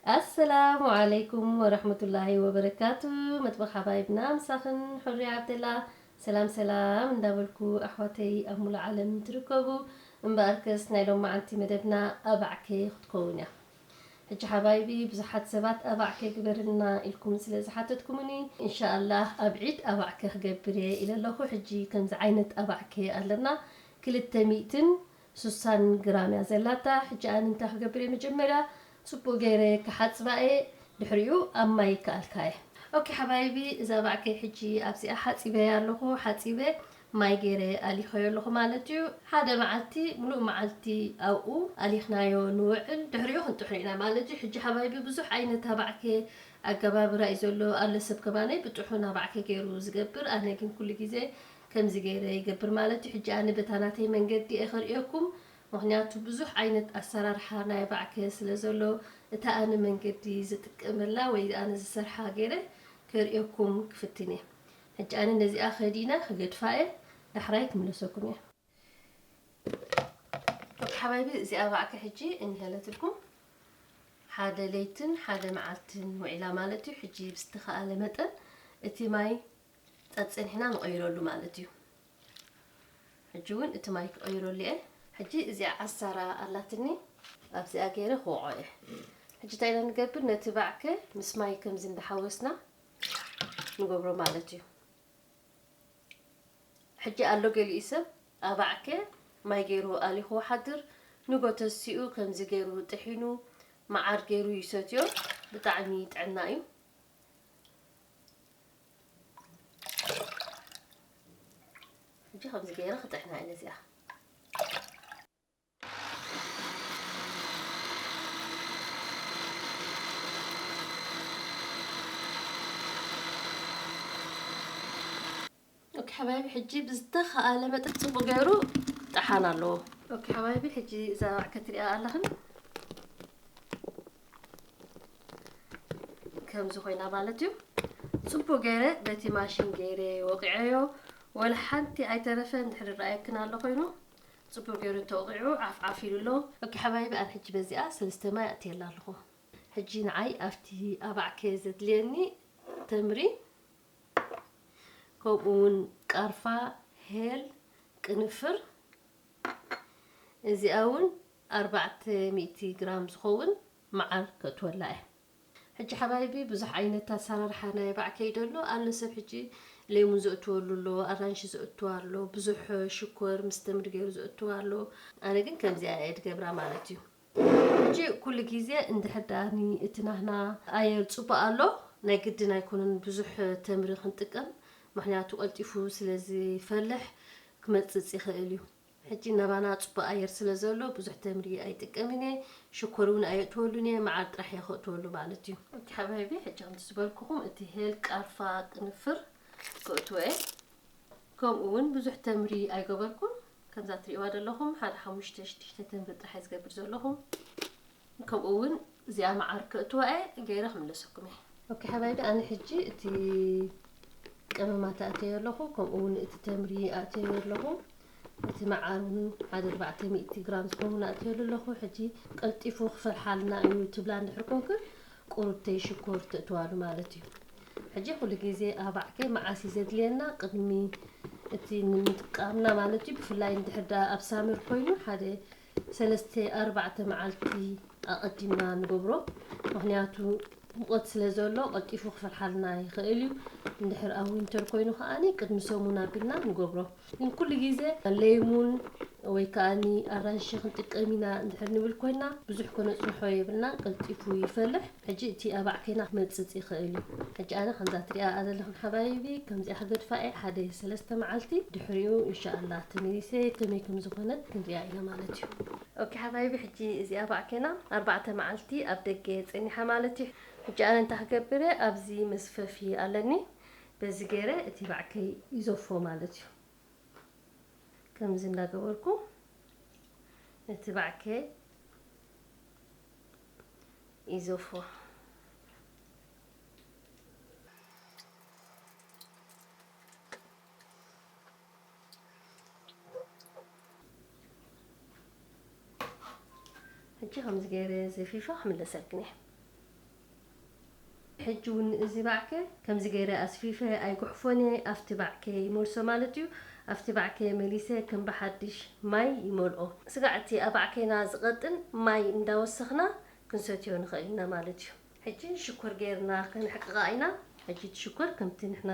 ኣሰላሙ ዓለይኩም ወረሕመቱላሂ ወበረካቱ። መጥበኽ ሓባይብና ምሳኽን፣ ሕሩይ ዓብደላ። ሰላም ሰላም እንዳበልኩ፣ ኣሕዋተይ ኣብ ሙሉእ ዓለም ትርከቡ፣ እምበኣርከስ ናይ ሎማዓንቲ መደብና ኣባዕከ ክትከውን እያ። ሕጂ ሓባይቢ፣ ብዙሓት ሰባት ኣባዕከ ግበርልና ኢልኩም ስለ ዝሓተትኩምኒ፣ ኢንሻኣላህ ኣብ ዒድ ኣባዕከ ክገብር እየ ኢለ ኣለኹ። ሕጂ ከምዚ ዓይነት ኣባዕከ ኣለና፣ ክልተ ሚእትን ስሳን ግራም እያ ዘላታ። ሕጂ ኣነ እንታይ ክገብር እየ? መጀመርያ ጽቡቕ ገይረ ክሓጽባ እየ፣ ድሕሪኡ ኣብ ማይ ከኣልካ እየ። ኦኬ ሓባይቢ፣ እዛ ኣባዕከይ ሕጂ ኣብዚኣ ሓጺበያ ኣለኹ። ሓጺበ ማይ ገይረ ኣሊኸዮ ኣለኹ ማለት እዩ። ሓደ መዓልቲ፣ ሙሉእ መዓልቲ ኣብኡ ኣሊኽናዮ ንውዕል፣ ድሕሪኡ ክንጥሕኖ ኢና ማለት እዩ። ሕጂ ሓባይቢ፣ ብዙሕ ዓይነት ኣባዕከ ኣገባብራ እዩ ዘሎ። ኣሎ ሰብ ከማነይ ብጥሑን ኣባዕከ ገይሩ ዝገብር፣ ኣነ ግን ኩሉ ግዜ ከምዚ ገይረ ይገብር ማለት እዩ። ሕጂ ኣነ በታ ናተይ መንገዲ እየ ከርእየኩም፣ ምኽንያቱ ብዙሕ ዓይነት ኣሰራርሓ ናይ ኣባዕከ ስለ ዘሎ፣ እታ ኣነ መንገዲ ዝጥቀመላ ወይ ኣነ ዝሰርሓ ገይረ ከርእየኩም ክፍትን እየ። ሕጂ ኣነ ነዚኣ ከዲነ ክገድፋ እየ፣ ዳሕራይ ክምለሰኩም እየ። ኦኬ ሓባይቢ፣ እዚኣ ኣባዕከ ሕጂ እንሄለትልኩም ሓደ ለይትን ሓደ መዓልትን ውዒላ ማለት እዩ። ሕጂ ብዝተኻኣለ መጠን እቲ ማይ ጸጸኒሕና ንቐይረሉ ማለት እዩ። ሕጂ እውን እቲ ማይ ክቐይረሉ እየ። ሕጂ እዚኣ ዓሳራ ኣላትኒ፣ ኣብዚኣ ገይረ ክወቕዖ እየ። ሕጂ እንታይ ኢና ንገብር? ነቲ ባዕከ ምስ ማይ ከምዚ እንዳሓወስና ንገብሮ ማለት እዩ። ሕጂ ኣሎ ገሊኡ ሰብ ኣባዕከ ማይ ገይሩ ኣሊኹ ሓድር፣ ንጎ ተሲኡ ከምዚ ገይሩ ጥሒኑ መዓር ገይሩ ይሰትዮ። ብጣዕሚ ጥዕና እዩ። ሕጂ ከምዚ ገይረ ክጥሕና እየ ነዚኣ። ኦኬ ሓባይቢ፣ ሕጂ ብዝተኻኣለ መጠን ጽቡቕ ገይሩ ጥሓን ኣለዎ። ኦኬ ሓባይቢ፣ ሕጂ እዛ ባዕከ ትሪኣ ኣለኽን ከምዚ ኮይና ማለት እዩ። ጽቡቕ ገይረ በቲ ማሽን ገይረ ወቂዐዮ፣ ወላ ሓንቲ ኣይተረፈን። ድሕሪ ረኣየክን ኣሎ ኮይኑ ጽቡቕ ገይሩ ተወቂዑ ዓፍ ዓፍ ኢሉ ኣሎ። ኦኬ ሓባይቢ፣ ኣነ ሕጂ በዚኣ ሰለስተ ማይ ኣእትየላ ኣለኹ። ሕጂ ንዓይ ኣብቲ ኣባዕከ ዘድልየኒ ተምሪ፣ ከምኡ እውን ቃርፋ፣ ሄል፣ ቅንፍር፣ እዚኣ እውን ኣርባዕተ ሚእቲ ግራም ዝኸውን መዓር ከእትወላ እየ። ሕጂ ሓባይቢ፣ ብዙሕ ዓይነት ኣሰራርሓ ናይ ኣባዕከ እዩ ዘሎ። ኣሎ ሰብ ሕጂ ሌሙን ዘእትወሉ ኣሎ፣ ኣራንሺ ዘእትዋ ኣሎ፣ ብዙሕ ሽኮር ምስ ተምሪ ገይሩ ዘእትዋ ኣሎ። ኣነ ግን ከምዚኣ እየ ድገብራ ማለት እዩ። ሕጂ ኩሉ ግዜ እንድሕር ደኣኒ እቲ ናህና ኣየር ጽቡቕ ኣሎ፣ ናይ ግድን ኣይኮነን ብዙሕ ተምሪ ክንጥቀም፣ ምኽንያቱ ቀልጢፉ ስለ ዝፈልሕ ክመጽጽ ይኽእል እዩ። ሕጂ ናባና ጽቡቕ ኣየር ስለ ዘሎ ብዙሕ ተምሪ ኣይጥቀምን እየ፣ ሽኮር እውን ኣየእትወሉን እየ፣ መዓር ጥራሕ እየ ከእትወሉ ማለት እዩ። ኦኬ ሓባይቢ፣ ሕጂ ከምቲ ዝበልኩኹም እቲ ሄል፣ ቃርፋ፣ ቅንፍር ከእትዎ እየ። ከምኡ እውን ብዙሕ ተምሪ ኣይገበርኩን። ከምዛ ትሪእዋ ዘለኹም ሓደ ሓሙሽተ ሽዱሽተ ተምሪ ጥራሕ እየ ዝገብር ዘለኹ። ከምኡ እውን እዚኣ መዓር ከእትዋ እየ፣ ገይረ ክምለሰኩም እየ። ኦኬ ሓባይቢ፣ ኣነ ሕጂ እቲ ቀመማት ኣእተዮ ኣለኹ፣ ከምኡ እውን እቲ ተምሪ ኣእተዮ ኣለኹ። እቲ መዓር እውን ሓደ ኣርባዕተ ሚእቲ ግራም ዝኸውን ኣእተየሉ ኣለኹ። ሕጂ ቀልጢፉ ክፈልሓልና እዩ ትብላ እንድሕር ኮንክን፣ ቁሩብተይ ሽኮር ተእትዋሉ ማለት እዩ። ሕጂ ኩሉ ግዜ ኣባዕከ መዓስ እዩ ዘድልየና? ቅድሚ እቲ ንምጥቃምና ማለት እዩ። ብፍላይ እንድሕር ደኣ ኣብ ሳመር ኮይኑ ሓደ ሰለስተ ኣርባዕተ መዓልቲ ኣቐዲምና ንገብሮ። ምኽንያቱ ሙቐት ስለ ዘሎ ቀልጢፉ ክፈልሓልና ይኽእል እዩ። እንድሕር ኣብ ዊንተር ኮይኑ ከኣኒ ቅድሚ ሰሙን ኣቢልና ንገብሮ። ግን ኩሉ ግዜ ሌሙን ወይ ከኣኒ ኣራንሺ ክንጥቀም ኢና እንድሕር ንብል ኮይና ብዙሕ ከነጽንሖ የብልና፣ ቀልጢፉ ይፈልሕ። ሕጂ እቲ ኣባዕከና ክመጽጽ ይኽእል እዩ። ሕጂ ኣነ ከምዛ ትሪኣ ዘለኹም ሓባይቢ ከምዚኣ ክገድፋ እየ ሓደ ሰለስተ መዓልቲ፣ ድሕሪኡ ኢንሻኣላ ተመሊሰ ከመይ ከም ዝኾነት ክንሪኣ ኢና ማለት እዩ። ኦኬ ሓባይቢ፣ ሕጂ እዚኣ ኣባዕከና ኣርባዕተ መዓልቲ ኣብ ደገ ጸኒሓ ማለት እዩ። ሕጂ ኣነ እንታይ ክገብር እየ? ኣብዚ መስፈፊ ኣለኒ፣ በዚ ገይረ እቲ ባዕከይ ይዘፎ ማለት እዩ። ከምዚ እንዳገበርኩ ነቲ ባዕከ ይዘፎ። ሕጂ ከምዚ ገይረ ዘፊፋ ክምለሰልክን እየ። ሕጂ እውን እዚ ባዕከ ከምዚ ገይረ ኣስፊፈ ኣይጉሕፎን እየ። ኣብቲ ባዕከ ይመልሶ ማለት እዩ። ኣብቲ ባዕከ መሊሰ ከም ብሓድሽ ማይ ይመልኦ። ስጋዕ እቲ ኣባዕከና ዝቐጥን ማይ እንዳወሰኽና ክንሰትዮ ንኽእል ኢና ማለት እዩ። ሕጂ ሽኮር ገይርና ከነሕቅቓ ኢና። ሕጂ እቲ ሽኮር ከምቲ ንሕና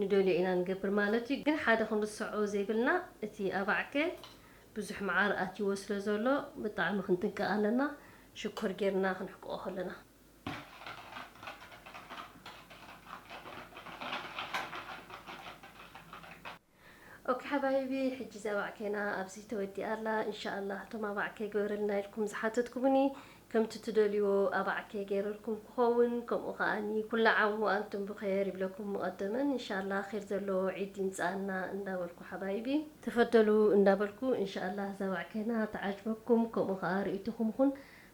ንደልዮ ኢና ንገብር ማለት እዩ። ግን ሓደ ክንርስዖ ዘይብልና፣ እቲ ኣባዕከ ብዙሕ መዓር ኣትይዎ ስለ ዘሎ ብጣዕሚ ክንጥንቀቕ ኣለና፣ ሽኮር ጌርና ክንሕቅቆ ከለና። ኦኬ ሓባይቢ፣ ሕጂ እዛ ኣባዕከና ኣብዚ ተወዲኣ ኣላ። እንሻኣላህ እቶም ኣባዕከ ግበረልና ኢልኩም ዝሓተትኩምኒ፣ ከምቲ ትደልይዎ ኣባዕከ ገይረልኩም ክኸውን፣ ከምኡ ከኣኒ ኩሉ ዓም ወኣንቱም ብኸይር ይብለኩም። ሙቐደመን እንሻላ ኸይር ዘለዎ ዒድ ይምፅኣና እንዳበልኩ ሓባይቢ፣ ተፈደሉ እንዳበልኩ፣ እንሻላ እዛ ኣባዕከና ተዓጅበኩም፣ ከምኡ ከኣ ርእይቶኹም ኹን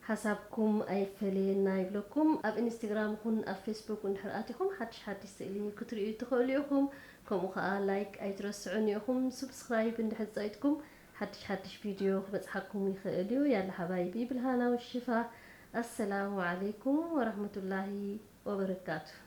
ሓሳብኩም ኣይፈለየና ይብለኩም። ኣብ ኢንስታግራም ኹን ኣብ ፌስቡክ እንድሕር ኣቲኹም ሓድሽ ሓድሽ ስእሊ ክትርእዩ ትኽእሉ ኢኹም። ከምኡ ከኣ ላይክ ኣይትረስዑን ኢኹም። ሱብስክራይብ እንድሕር ፀይጥኩም ሓድሽ ሓድሽ ቪድዮ ክበፅሓኩም ይኽእል እዩ። ያላ ሓባይቢ ብልሃና ወሽፋ። ኣሰላሙ ዓለይኩም ወረሕመቱላሂ ወበረካቱ።